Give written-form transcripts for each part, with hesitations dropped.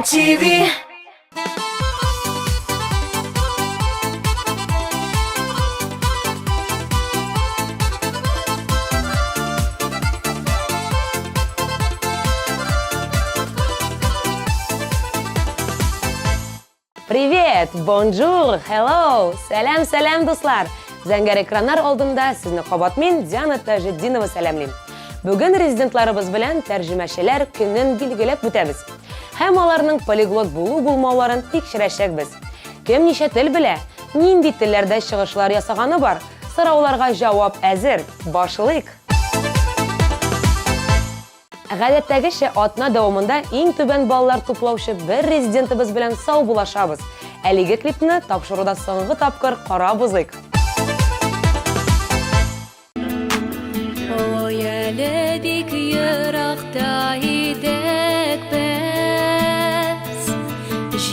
TV. Привет, бонжур, hello, сәлам, сәлам, дуслар! Зәңгәр экраннар алдында сезне кабат мин, Диана Таҗетдинова сәламлим. Бүген резидентларыбыз белән тәрҗемәчеләр көнен билгеләп үтәбез. Һәм аларның полиглот булу-булмауларын тикшерәчәкбез. Кем ничә тел белә? Нинди телләрдә чыгышлар ясаганы бар? Сорауларга җавап әзер. Башлыйк! Гадәттәгечә, атна дәвамында иң түбән баллар туплаучы бер резидентыбыз белән саубуллашабыз. Әлеге клипны тапшыруда соңгы тапкыр карап узыйк. Ой, әле бик еракта идек без.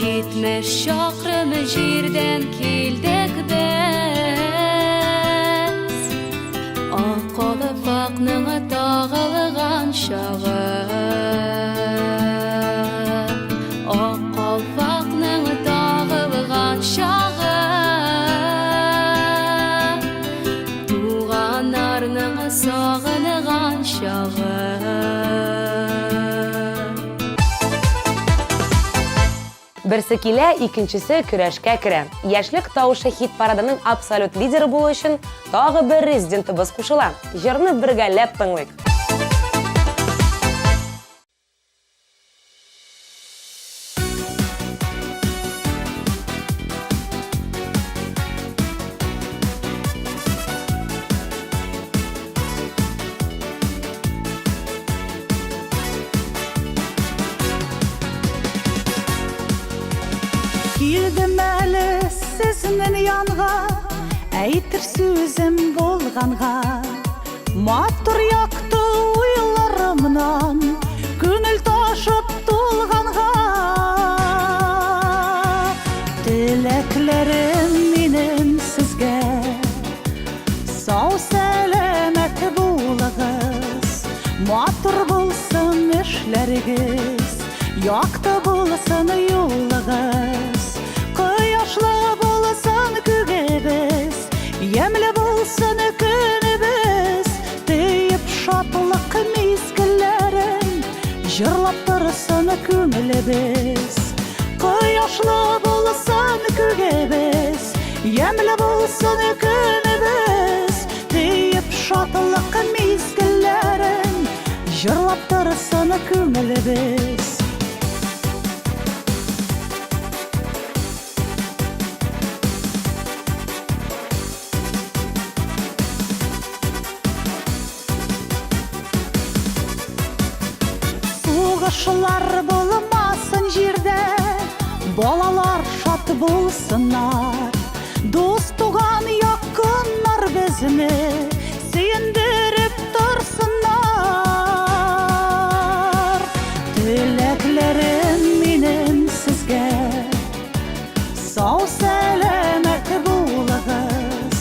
70 чакрым җирдән килдек без. Ак калфакның тагылган чагы. Ак калфакның тагылган чагы. Туганнарның сагынган чагы. Берсе килә, икенчесе көрәшкә керә. Яшьлек тавышы хит-парадының абсолют лидеры булу өчен тагы бер резидентыбыз кушыла. Җырны бергәләп тыңлыйк. Килдем әле сезнең янга, әйтер сүзем булганга. Матур якты уйларымнан күңел ташып тулганга. Теләкләрем минем сезгә. Сау-сәламәт булыгыз, матур булсын эшләрегез, якты булсын юлыгыз, кояшлы булсын күгебез, ямьле булсын көнебез, диеп шатлык мизгелләрен җырлап торсын күңелебез. Кояшлы булсын күгебез, Ямьле булсын көнебез, диеп шатлык мизгелләрен җырлап торсын күңелебез. Сугышлар булмасын җирдә, балалар шат булсыннар. Дус туган якыннар безне сөендереп торсыннар. Теләкләрем минем сезгә, сау-сәламәт булыгыз,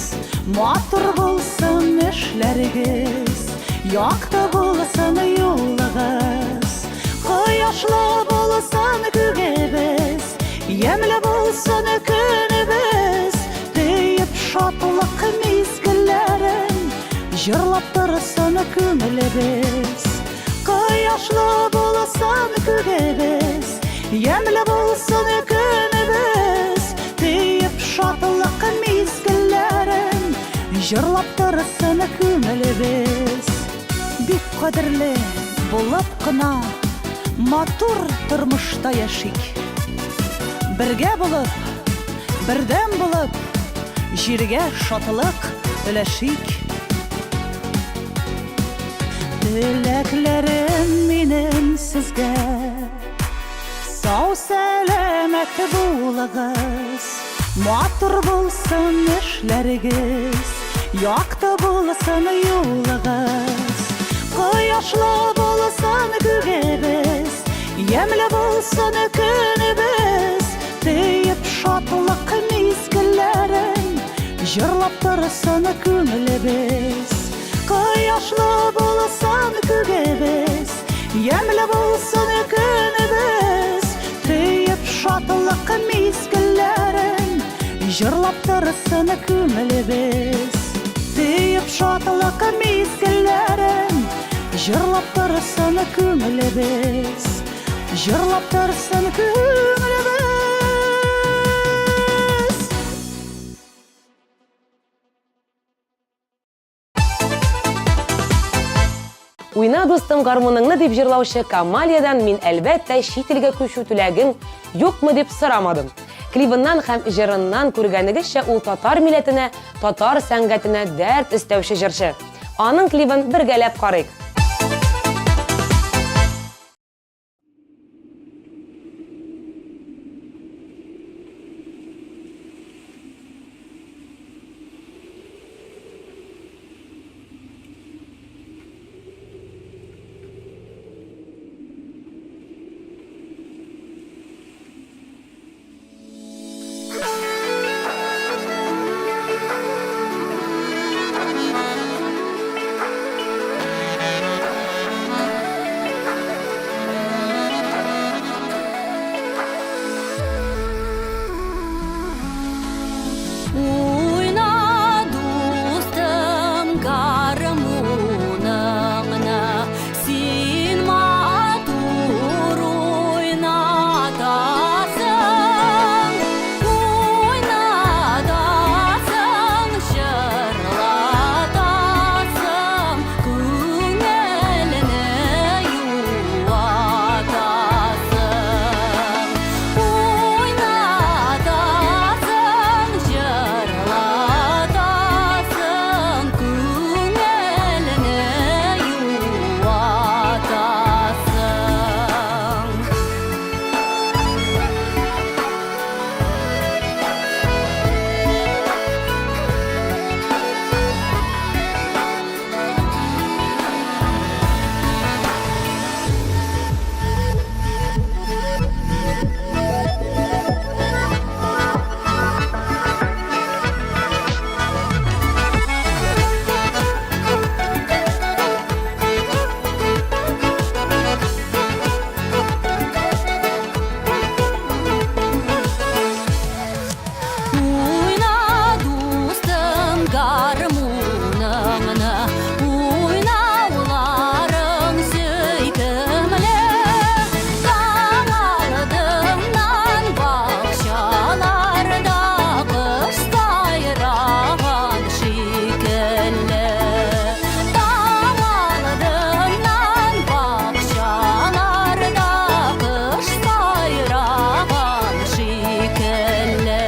матур булсын эшләрегез, якты булсын юлыгыз, кояшлы булсын күгебез, ямьле булсын көнебез, диеп шатлык мизгелләрен җырлап торсын күңелебез. Кояшлы булсын күгебез, ямьле булсын көнебез, диеп шатлык мизгелләрен җырлап торсын күңелебез. Бик кадерле булып кына матур тормышта яшик. Бергә булып, бердәм булып, җиргә шатлык өләшик. Теләкләрем минем сезгә, сау-сәламәт булыгыз, матур булсын эшләрегез, якты булсын юлыгыз, кояшлы булсын күгебез, ямьле булсын көнебез, диеп шатлык мизгелләрен җырлап торсын күңелебез. Кояшлы булсын күгебез, ямьле булсын көнебез, диеп. Җырлап торсын күңелебез. Сөеп шатлык мизгелләрен, Җырлап торсын күңелебез. Җырлап торсын күңелебез. Уйна, дустым, гармуныңны дип җырлаучы Камалиядән мин, әлбәттә, чит илгә күчү теләгең юкмы дип сорамадым. Клибыннан һәм җырыннан күргәнегезчә, ул татар милләтенә, татар сәнгатенә дәрт өстәүче җырчы. Аның клибын бергәләп карыйк. Уйна, дустым, гармуныңны, син матур уйнатасың, уйнатасың, җырлатасың, күңелне юатасың. Уйнатасың, җырлатасың, күңелне юатасың. Уйна, дустым, гармуныңны, уйнауларың сөйкемле. Таң алдыннан бакчаларда кош сайраган шикелле. Таң алдыннан бакчаларда кош сайраган шикелле.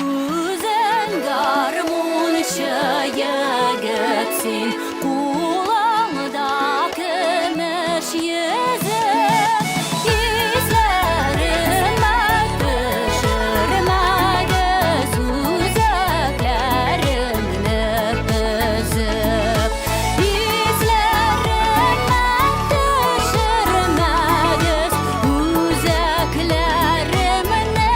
Үзең гармунчы егет син, кулыңда көмеш йөзек. Исләремә төшермәгез үзәкләремне өзеп. Исләремә төшермәгез үзәкләремне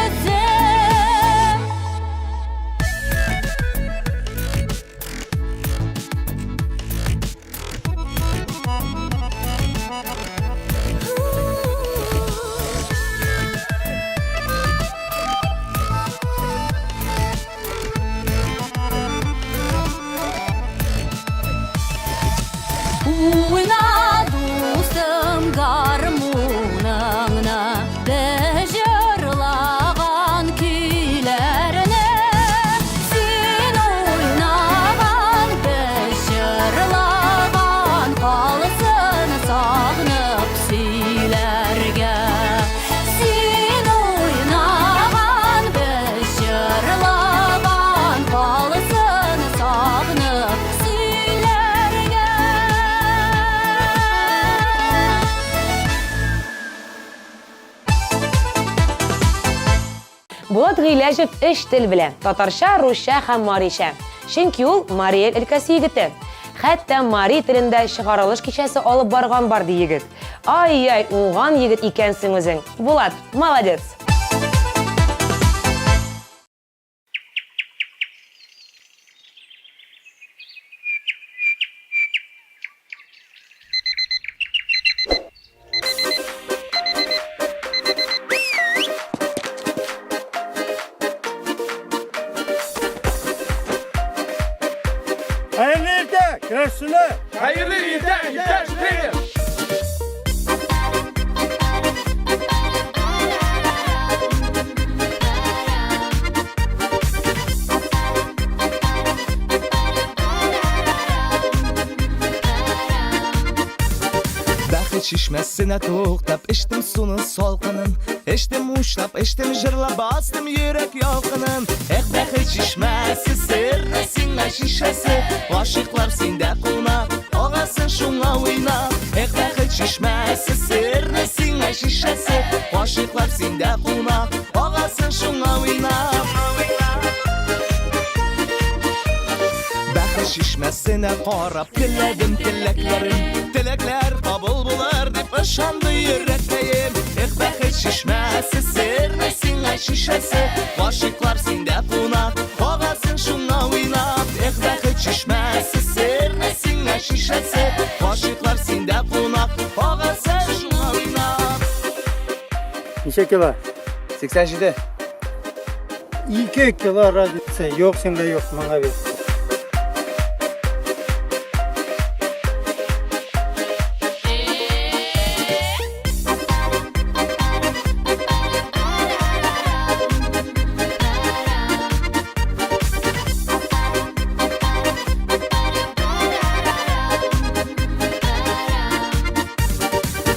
өзеп. Уйна, дустым, гармуныңны, без җырлаган көйләрне. Син уйнаган, без җырлаган, калсын сагынып сөйләргә. Син уйнаган, без җырлаган, калсын сагынып сөйләргә. Булат Гыйләҗев өч тел белә: татарча, русча һәм марича. Чөнки ул Мари Эл өлкәсе егете. Хәтта мари телендә чыгарылыш кичәсе алып барган бар, ди егет. Ай-яй, уңган егет икәнсең үзең. Булат, молодец! Хәерле иртә, көрәшчеләр! Хәерле иртә, иптәш тренер! Бәхет чишмәсенә туктап, эчтем суның салкынын. Эчтем учлап, эчтем җырлап, бастым йөрәк ялкынын. Эх, бәхет чишмәсе, серле сиңа шишәсе, гашыйклар синдә кунак, агасын шуңа уйнап. Эх, бәхет чишмәсе, серле сиңа шишәсе, гашыйклар синдә кунак, агасын шуңа уйнап. Бәхет чишмәсенә карап теләдем теләкләрем, теләкләр кабул булыр дип ышанды йөрәккәем. Эх, бәхет чишмәсе, серле сиңа шишәсе, гашыйклар синдә кунак, агасын шуңа уйнап. Эх, бәхет чишмәсе, серле сиңа шишәсе, гашыйклар синдә кунак, агасын шуңа уйнап. Ничә кило? 87. 2 кило разница. Юк синдә юк, моңа бир.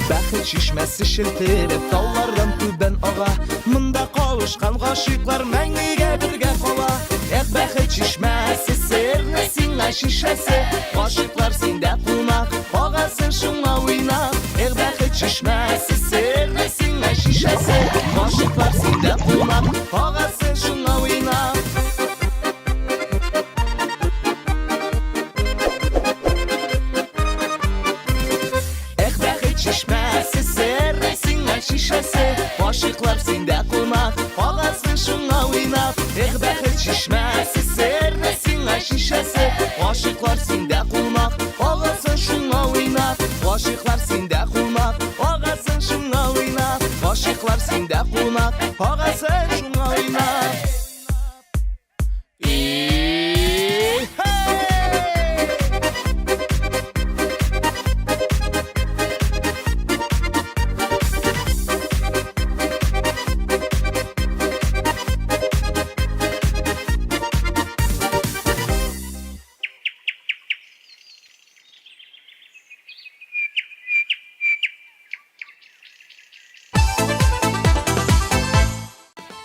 Бәхет чишмәсе челтерәп таулардан түбән ага. Монда кавышкан гашыйклар мәңгегә бергә кала. Эх, бәхет чишмәсе, серле сиңа шишәсе, гашыйклар синдә кунак, агасын шуңа уйнап. Эх, бәхет чишмәсе, серле сиңа шишәсе, гашыйклар синдә кунак, агасын шуңа уйнап. Эх, бәхет чишмәсе, серле сиңа шишәсе, гашыйклар синдә кунак, агасын шуңа уйнап. Эх, бәхет чишмәсе, серле сиңа шишәсе, гашыйклар синдә кунак, агасын шуңа уйнап. Гашыйклар синдә кунак, агасын шуңа уйнап. Гашыйклар синдә кунак, агасын шуңа уйнап. И-хей!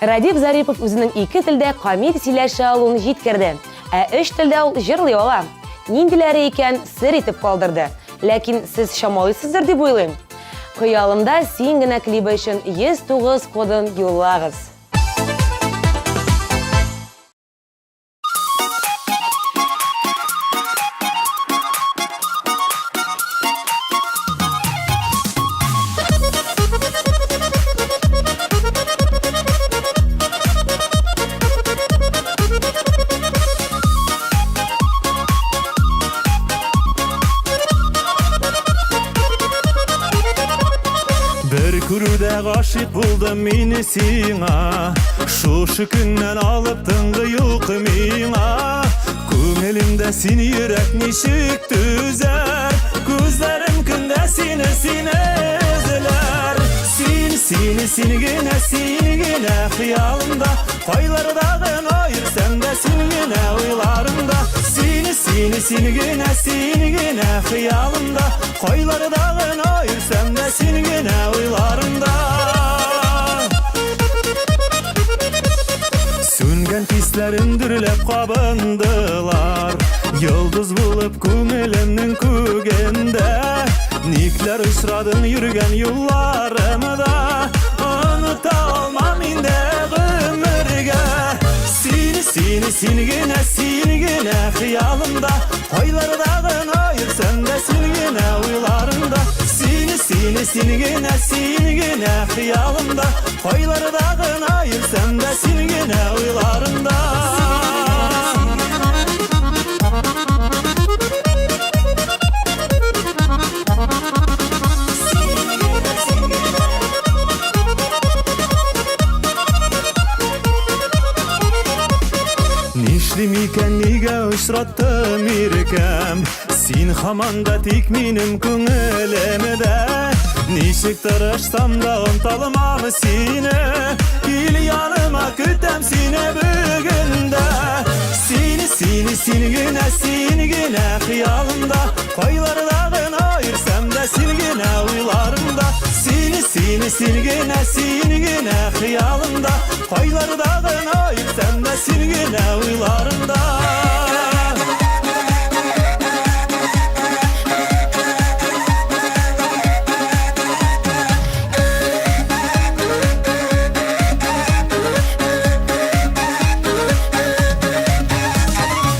Радиф Зарипов үзенең ике телдә камил сөйләшә алуын җиткерде. Ә өч телдә ул җырлый ала. Ниндиләре икән, сер итеп калдырды. Ләкин сез чамалыйсыздыр дип уйлыйм. Хыялымда син генә клибы өчен 109 кодын юллагыз. Бер күрүдә гашыйк булдым мин сиңа. Шушы көннән алып тынгы юк миңа. Күңелемдә син йөрәк ничек түзәр? Күзләрем көндә сине, сине эзләр. Син, сине, син генә, син генә хыялымда. Кайларда гына йөрсәм дә син генә уйларымда. Син, сине, син генә, син генә хыялымда. Кайларда гына йөрсәм дә син генә уйларымда. Сүнгән хисләрем дөрләп кабындылар. Йолдыз булып күңелемнең күгендә. Никләр очрадың йөргән юлларымда. Оныта алмам инде гомергә. Син, син. Сине, син генә, син генә хыялымда Кайларда гына йөрсәм дә син генә уйларымда Сине, сине, син генә, син генә хыялымда Кайларда гына йөрсәм дә син генә уйларымда Нишлим икән, нигә очраттым иркәм? Син һаман да тик минем күңелемдә. Ничек тырышсам да онталмам сине. Кил яныма, көтәм сине бүген дә. Сине, сине, син генә, син генә хыялымда. Кайларда гына йөрсәм дә, син генә уйларымда. Сине, сине, син генә, син генә хыялымда. Кайларда гына йөрсәм дә, син генә уйларымда.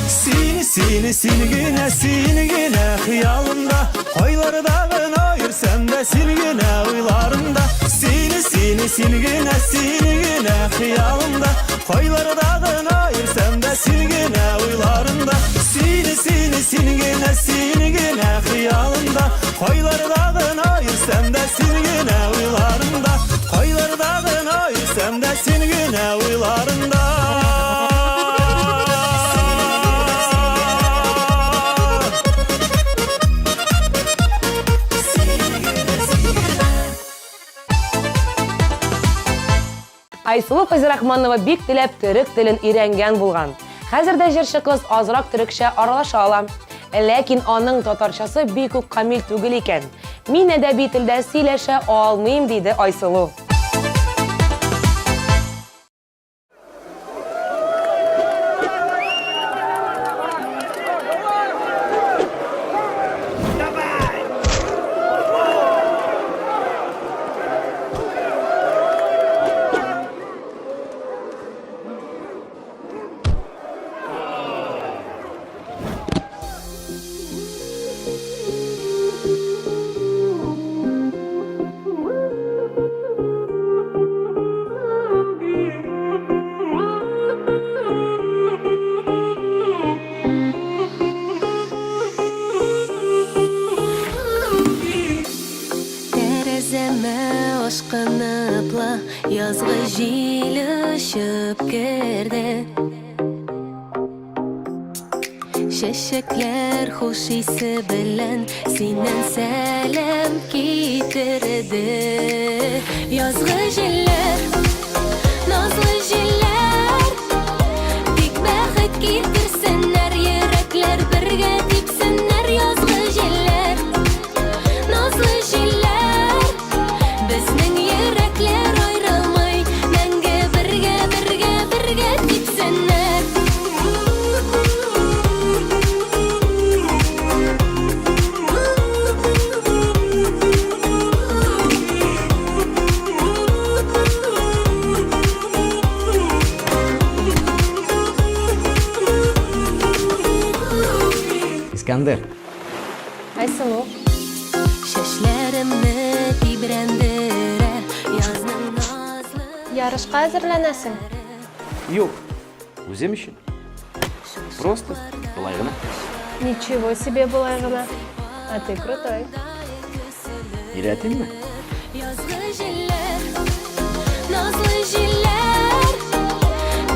Сине, сине, син генә, син генә хыялымда. Кайларда гына йөрсәм дә, син генә уйларымда. Сине, сине, син генә, син генә хыялымда. Кайларда гына йөрсәм дә, син генә уйларымда. Сине, сине, син генә, син генә хыялымда. Кайларда гына йөрсәм дә, син генә уйларымда. Кайларда гына йөрсәм дә, син генә уйларымда. Айсылу Фәйзрахманова бик теләп төрек телен өйрәнгән булган. Хәзер дә җырчы кыз азрак төрекчә аралаша ала. Ләкин аның татарчасы бик үк камил түгел икән. Мин әдәби телдә сөйләшә алмыйм, диде Айсылу. Тәрәзәмә ашкыныпла язгы җил очып керде. Чәчәкләр хуш исе белән синнән сәлам китерде. Язгы җилләр, назлы җилләр, тик бәхет китерсеннәр, йөрәкләр бергә типсеннәр. Язгы җилләр, назлы җилләр, безнең йөрәкләр аерылмый, мәңге бергә, бергә, бергә типсеннәр. Искандер. Айсылу. Чәчләремне тибрәндерә язның назлы. Ярышка әзерләнәсең? Юк, үзем өчен. Просто болай гына. Ничего себе болай гына. А ты крутой. Өйрәтимме? Язгы җилләр, назлы җилләр,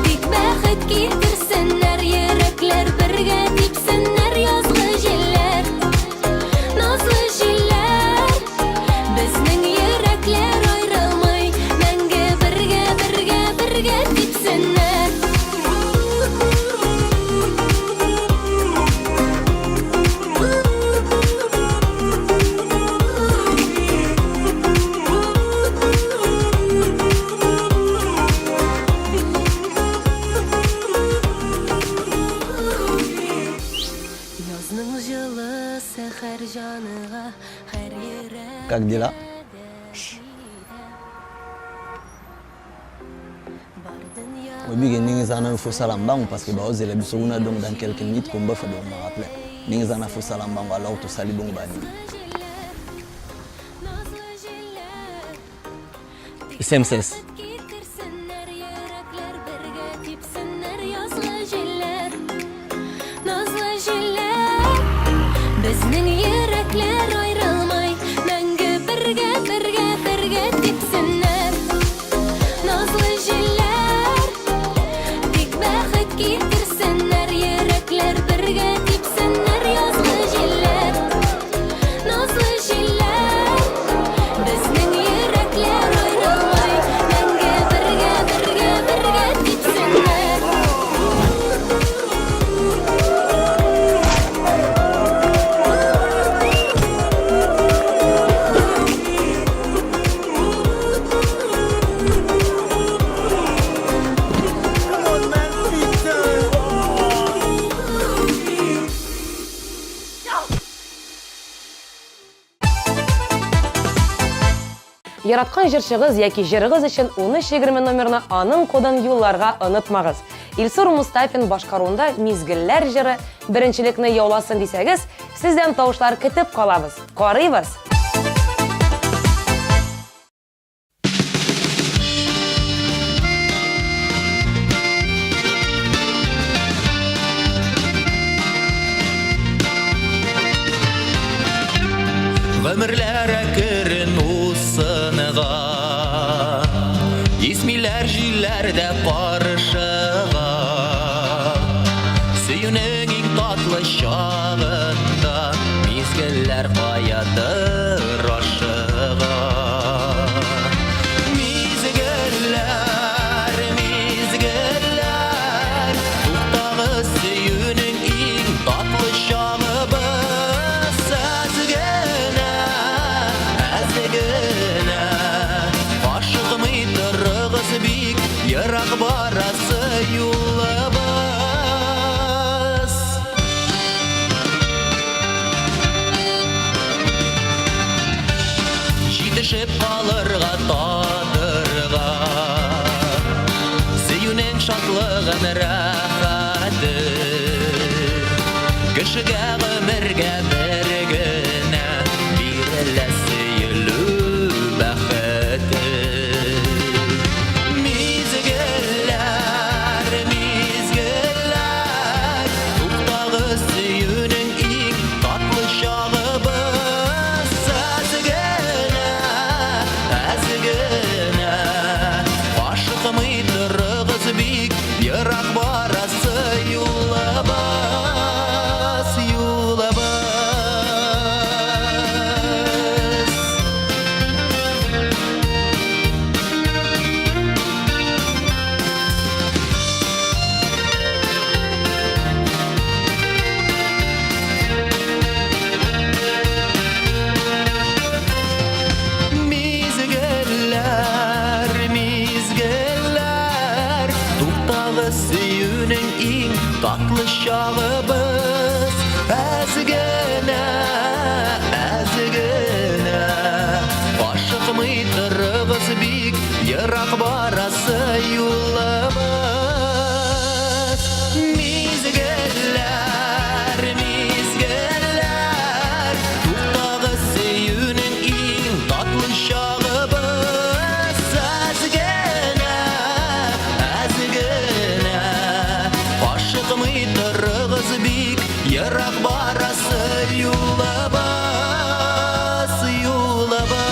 тик бәхет китерсеннәр, йөрәкләр бергә типсеннәр. Язгы җилләр, назлы җилләр, безнең йөрәкләр аерылмый, мәңге бергә, бергә, бергә типсеннәр. Язның җылысы һәр җаныга, һәр йөрәккә Как дела? дә җитә. Бар дөнья Oyebi ke ndenge eza na yo faut sala mbangu parce que baozela biso kuna donc dans quelques minutes combat faut donc plein. Ndenge eza na faut sala mbangu alors tosali bongo ba nini. Исәнмесез. Безнең йөрәкләр аерылмай, мәңге бергә, бергә, бергә типсеннәр. Назлы җилләр, тик бәхет китерсеннәр, йөрәкләр бергә типсеннәр, язгы җилләр. Назлы җилләр, безнең йөрәкләр аерылмай, мәңге бергә, бергә, бергә типсеннәр. Яраткан җырчыгыз яки җырыгыз өчен 1320 номерына аның кодын юлларга онытмагыз. Илсур Мустафин башкаруында Мизгелләр җыры беренчелекне яуласын дисәгез, сездән тавышлар көтеп калабыз. Карыйбыз! Гомерләр әкерен узсынга, Исмиләр җилләр дә карышыга. Сөюнең иң татлы чагында Мизгелләр каядыр ашыга. Мизгелләр, мизгелләр, Туктагыз сөюнең иң татлы чагыбыз. Әз генә, әз генә, Ашыкмый торыгыз бик, ерак барасы юлыбыз. Җитешеп калырга татырга, Сөюнең шатлыгын рәхәте. Кешегә гомергә бер генә бирелә сөелү бәхете. Мизгелләр, мизгелләр, Туктагыз сөюнең иң татлы чагыбыз. Әз генә, әз генә, Ашыкмый торыгыз бик, ерак барасы юлыбыз, юлыбыз. Мизгелләр, мизгелләр, Туктагыз сөюнең иң татлы чагыбыз. Әз генә, әз генә, Ашыкмый торыгыз бик, ерак барасы юлыбыз. Мизгелләр, мизгелләр, Туктагыз сөюнең иң татлы чагыбыз. Әз генә, әз генә, Ашыкмый торыгыз бик, ерак барасы юлыбыз, юлыбыз.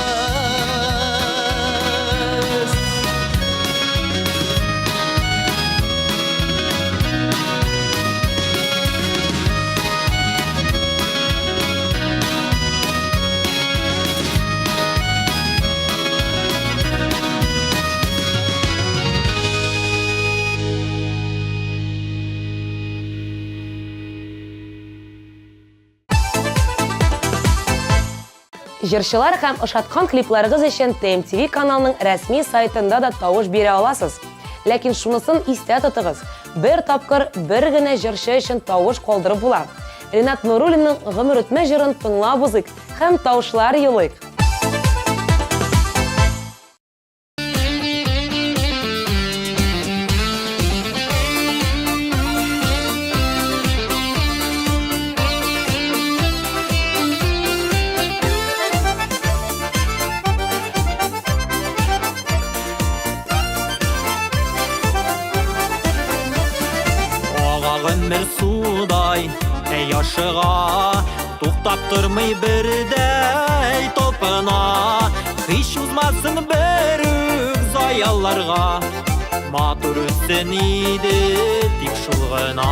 Җырчылар һәм ошаткан клипларыгыз өчен TMTV каналының рәсми сайтында да тавыш бирә аласыз. Ләкин шунысын истә тотыгыз, бер тапкыр бер генә җырчы өчен тавыш калдырып була. Ренат Нуруллинның Гомер үтмә җырын тыңлап узыйк һәм тавышлар юлыйк. судай Әй ашыга, туктап тормый бердәй талпына. Һич узмасын бер үк заялларга. Матур үтсен иде тик шул гына.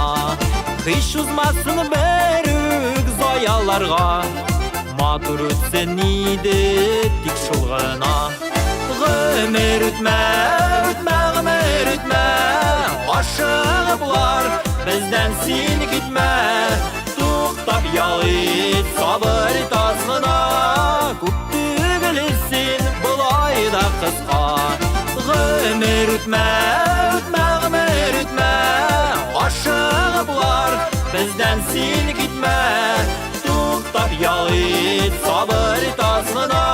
Һич узмасын бер үк заялларга. Матур үтсен иде тик шул гына. Гомер үтмә, үтмә, гомер үтмә. Ашыгыплар, бездән син китмә. Туктап ял ит, сабыр ит аз гына. Күп түгел син, болай да кыска. Гомер үтмә, үтмә, гомер үтмә. Ашыгыплар, бездән син китмә. Туктап ял ит, сабыр ит аз гына.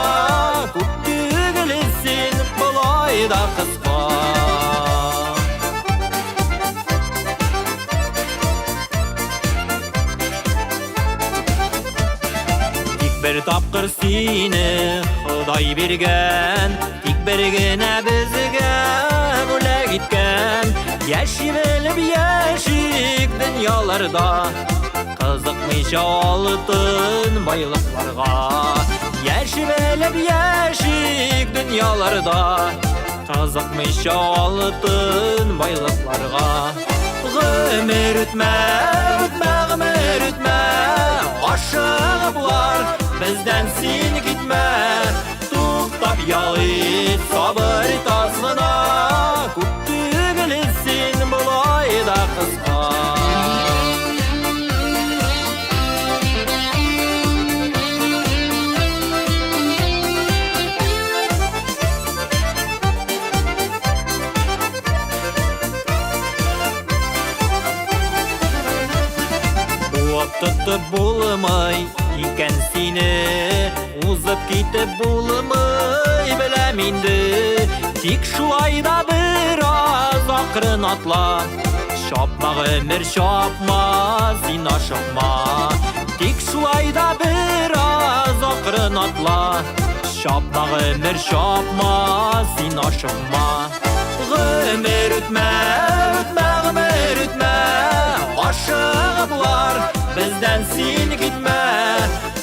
Күп түгел син, болай да кыска. Тик бер тапкыр сине Ходай биргән, тик бер генә безгә бүләк иткән. Яши белеп яшик дөньяларда, кызыкмыйча алтын байлыкларга. Яши белеп яшик дөньяларда, кызыкмыйча алтын байлыкларга. Гомер үтмә, үтмә, гомер үтмә. Ашыгыплар, бездән син китмә. Туктап ял ит, сабыр ит аз гына. Күп түгел син, болай да кыска. Куып тотып булмый икән сине, узып китеп булмый, беләм инде. Тик шулай да бераз акрын атла. Чапма, гомер, чапма, син ашыкма. Тик шулай да бераз акрын атла. Чапма, гомер, чапма, син ашыкма. Гомер үтмә, үтмә, гомер үтмә. Ашыгыплар, бездән син китмә.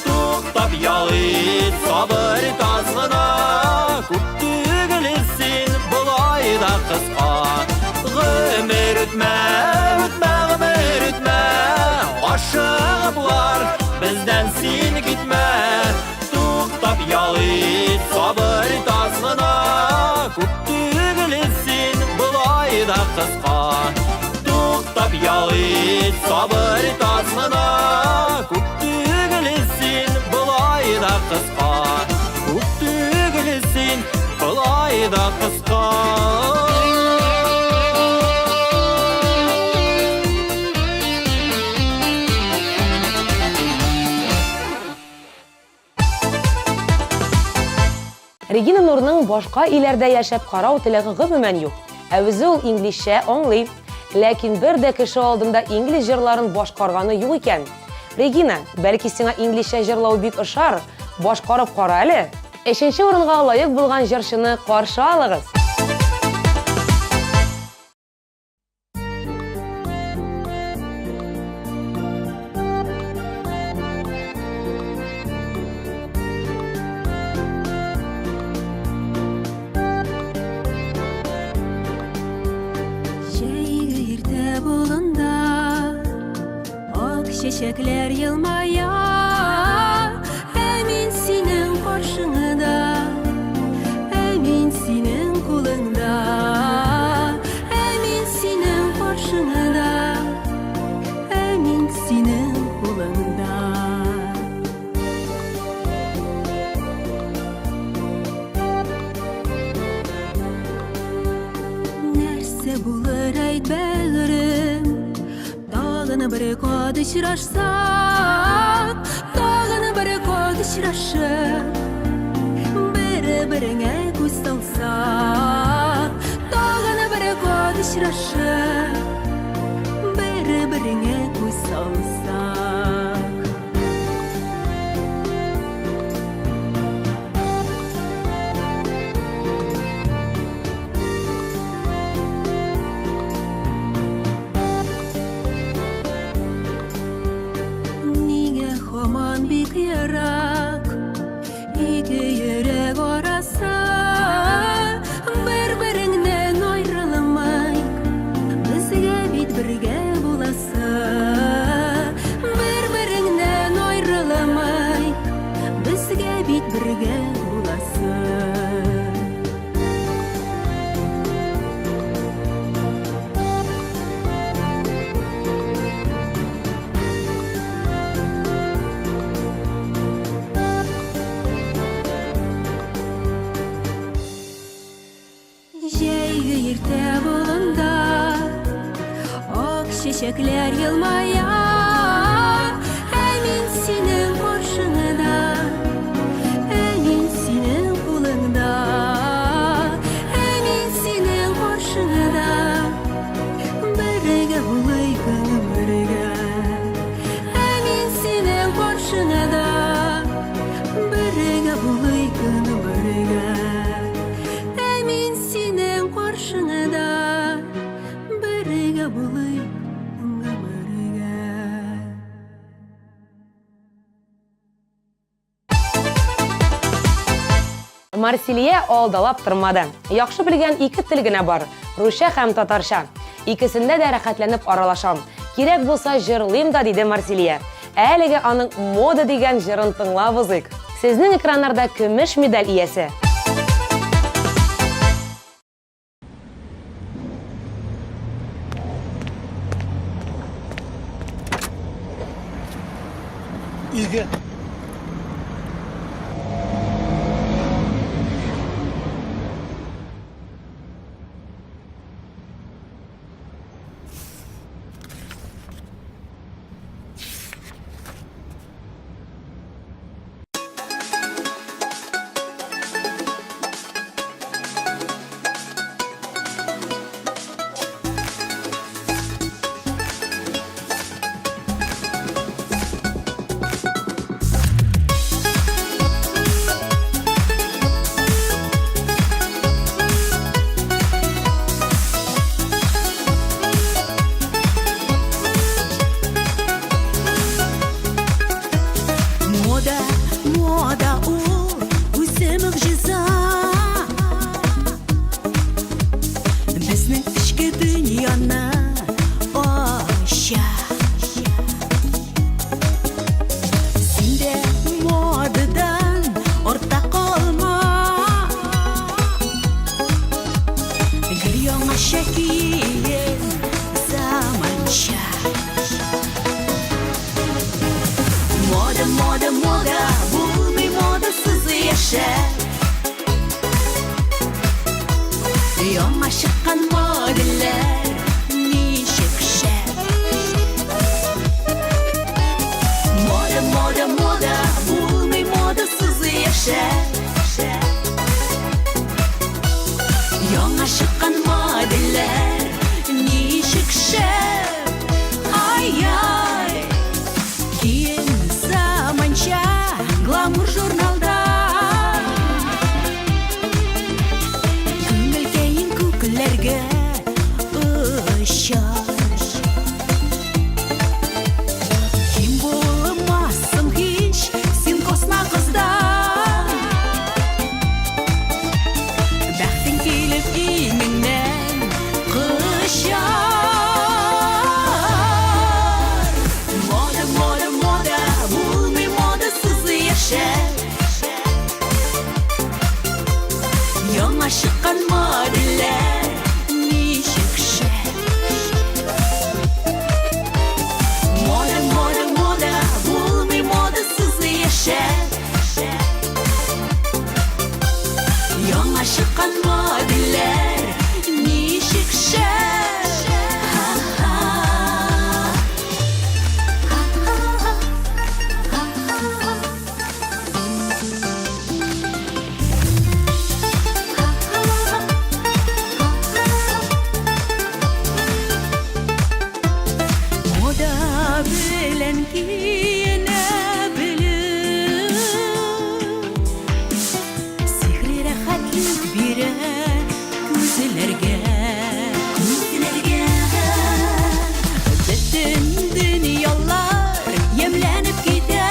Туктап ял ит, сабыр ит аз гына. Күп түгел син, болай да кыска. Гомер үтмә, үтмә, гомер үтмә. Ашыгыплар, бездән син китмә. Туктап ял ит, сабыр ит аз гына. Күп түгел син, болай да кыска. Туктап ял ит, сабыр ит аз гына. Күп түгел син, болай да кыска. Күп түгел син, болай да кыска. Регина Нурның башка илләрдә яшәп карау теләге гомумән юк. Ә үзе ул инглизчә аңлый. Ләкин бер дә кеше алдында инглиз җырларын башкарганы юк икән. Регина, бәлки сиңа инглизчә җырлау бик ошар, башкарып кара әле. Өченче урынга лаек булган җырчыны каршы алыгыз. Җәйге иртә болында ак чәчәкләр елмая, ә мин синең каршыңда, ә мин синең кулыңда, ә мин синең каршыңда, ә мин синең кулыңда. Нәрсә булыр әйт, бәгырем, тагын бер кат очрашсак, тагын бер кат очрашып, бер-береңә күз салсак, тагын бер кат очрашып, бер-береңә күз салсак. Дөньядан бик ерак. Ике йөрәк арасы бер-береңнән аерылмый. Безгә бит бергә буласы. Бер-береңнән аерылмый. Безгә бит бергә буласы. Җәйге иртә болында ак чәчәкләр елмая. Ә мин синең каршыңда, ә мин синең кулыңда, ә мин синең каршыңда. Бергә булыйк бергә. Ә мин синең каршыңда. Бергә булыйк бергә. Ә мин синең каршыңда. Бергә булыйк бергә. Марсилия алдалап тормады. Яхшы белгән ике тел генә бар, русча һәм татарча. Икесендә дә рәхәтләнеп аралашам. Кирәк булса җырлыйм да, диде Марсилия. Ә әлегә аның Мода дигән җырын тыңлап узыйк. Сезнең экраннарда көмеш медаль иясе. Өйгә. Мода, мода ул үзе могҗиза. Безнең эчке дөньяны ача. Син дә модадан артта калма. Гел яңача киен, заманча. Мода, мода, мода, булмый модасыз яшәп. Яңа чыккан модельләр ничек шәп. Мода, мода, мода, булмый модасыз яшәп. Яңа чыккан модельләр ничек шәп. Ай-яй! Киен заманча, гламур журналда. Күңелкәең күкләргә очар. Ким булмассың һич син косма кыздан. Бәхтең килеп иңеңнән кочар. Мода, мода, мода, булмый модасыз яшәп. Яңа чыккан модельләр ничек шәп. Мода, мода, мода, булмый модасыз яшәп. Яңа чыккан модельләр ничек шәп. Ха-ха. Мода белән киенә белү Сихри рәхәтлек бирә күзләргә. Күзләргә бөтен дөньялар ямьләнеп китә.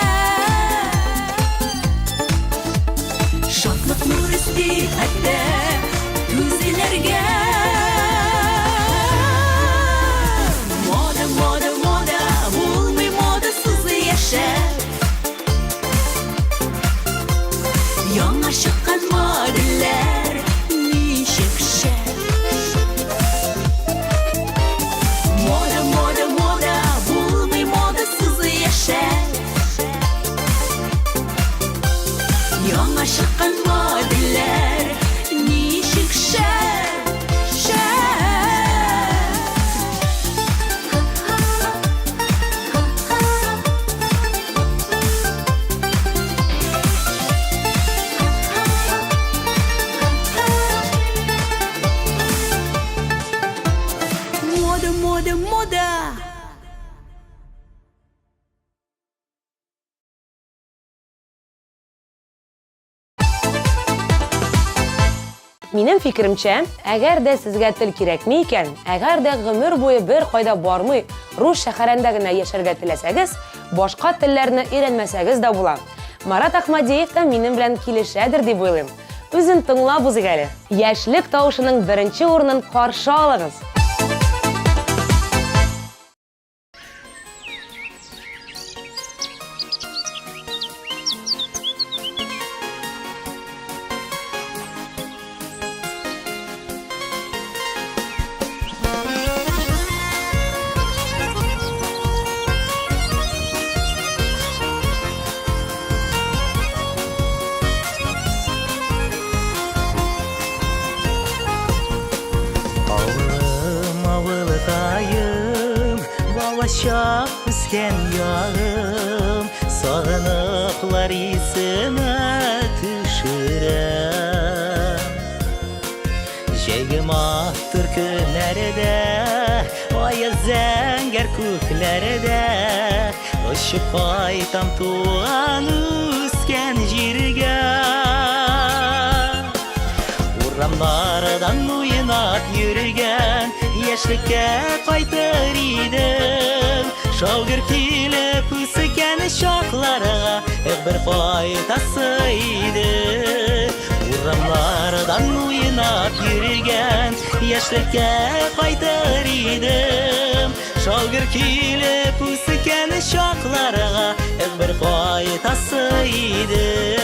Минем фикеремчә, әгәр дә сезгә тел кирәкми икән, әгәр дә гомер буе бер кайда бармый, рус шәһәрендә генә яшәргә теләсәгез, башка телләрне өйрәнмәсәгез дә була. Марат Ахмадеев та минем белән килешәдер дип уйлыйм. Үзен тыңлап узыйк әле. Яшьлек тавышының беренче урынын каршы алыгыз! Авылым, авылкаем, балачак үскән ягым, сагыныклар исемә төшерәм. Җәйге матур көннәрдә, аяз зәңгәр күкләрдә, очып кайтам туган үскән җиргә. Урамнардан уйнап йөргән яшьлеккә кайтыр идем. Шаугыр килеп үскән чакларга бер кайтасы иде. Урамнардан уйнап йөргән яшьлеккә кайтыр идем. Шаугыр килеп үскән чакларга бер кайтасы иде.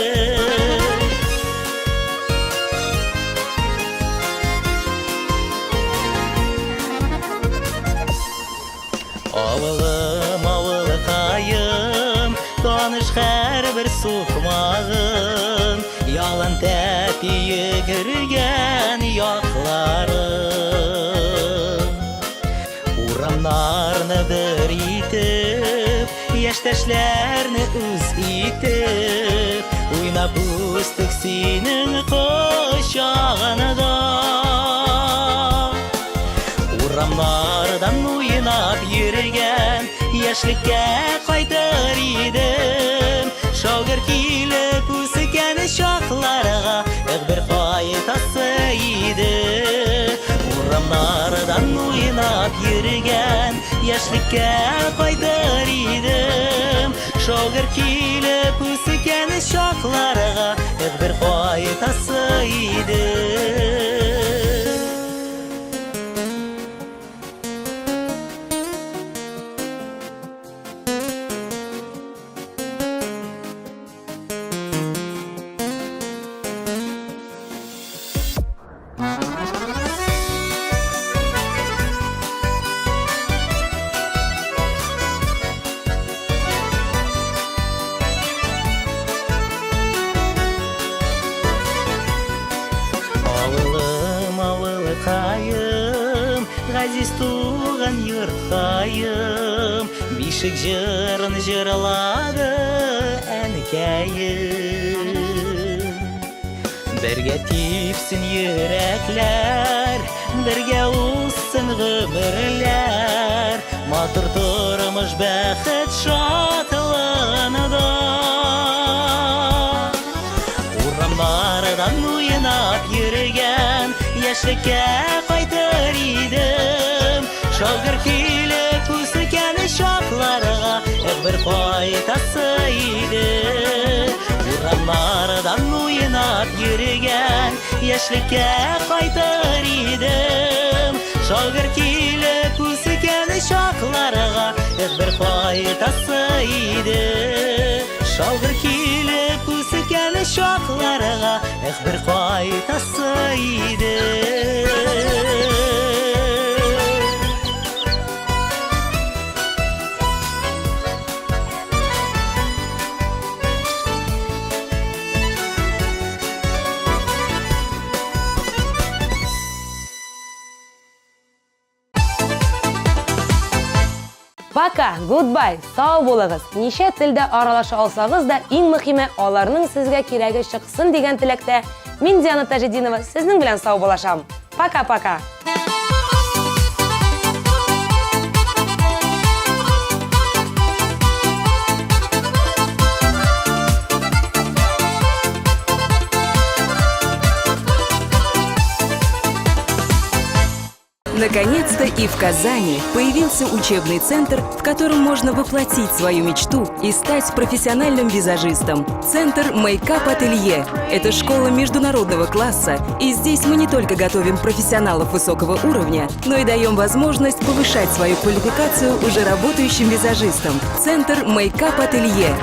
Авылым, авылкаем, таныш һәрбер сукмагым, ялан тәпи йөгергән якларым. Урамнарны бер итеп, яшьтәшләрне үз итеп, уйнап үстек синең кочагыңда. Урамнардан уйнап йөргән яшьлеккә кайтыр идем. Шаугыр килеп үскән чакларга бер кайтасы иде. Урамнардан уйнап йөргән яшьлеккә кайтыр идем. Шаугыр килеп үскән чакларга бер кайтасы иде. Авылым, авылкаем, газиз туган йорткаем, бишек җырын җырлады әнкәем. Бергә типсен йөрәкләр, бергә узсын гомерләр, матур тормыш бәхет шатлыгында. Урамнардан уйнап йөргән яшьлеккә кайтыр идем. Шагыр килеп үскән чакларга бер кайтасы иде. Урамнардан уйнап йөргән яшьлеккә кайтыр идем. Шагыр килеп үскән чакларга бер кайтасы иде. Шалгыр килеп үскән чакларга бер кайтасы иде. Пока, goodbye, сау булыгыз. Ничә телдә аралаша алсагыз да, иң мөһиме аларның сезгә кирәге чыксын дигән теләктә мин Диана Таҗетдинова сезнең белән сау булашам. Пока-пока. Наконец-то и в Казани появился учебный центр, в котором можно воплотить свою мечту и стать профессиональным визажистом. Центр Мейкап Ателье – это школа международного класса, и здесь мы не только готовим профессионалов высокого уровня, но и даем возможность повышать свою квалификацию уже работающим визажистам. Центр Мейкап Ателье.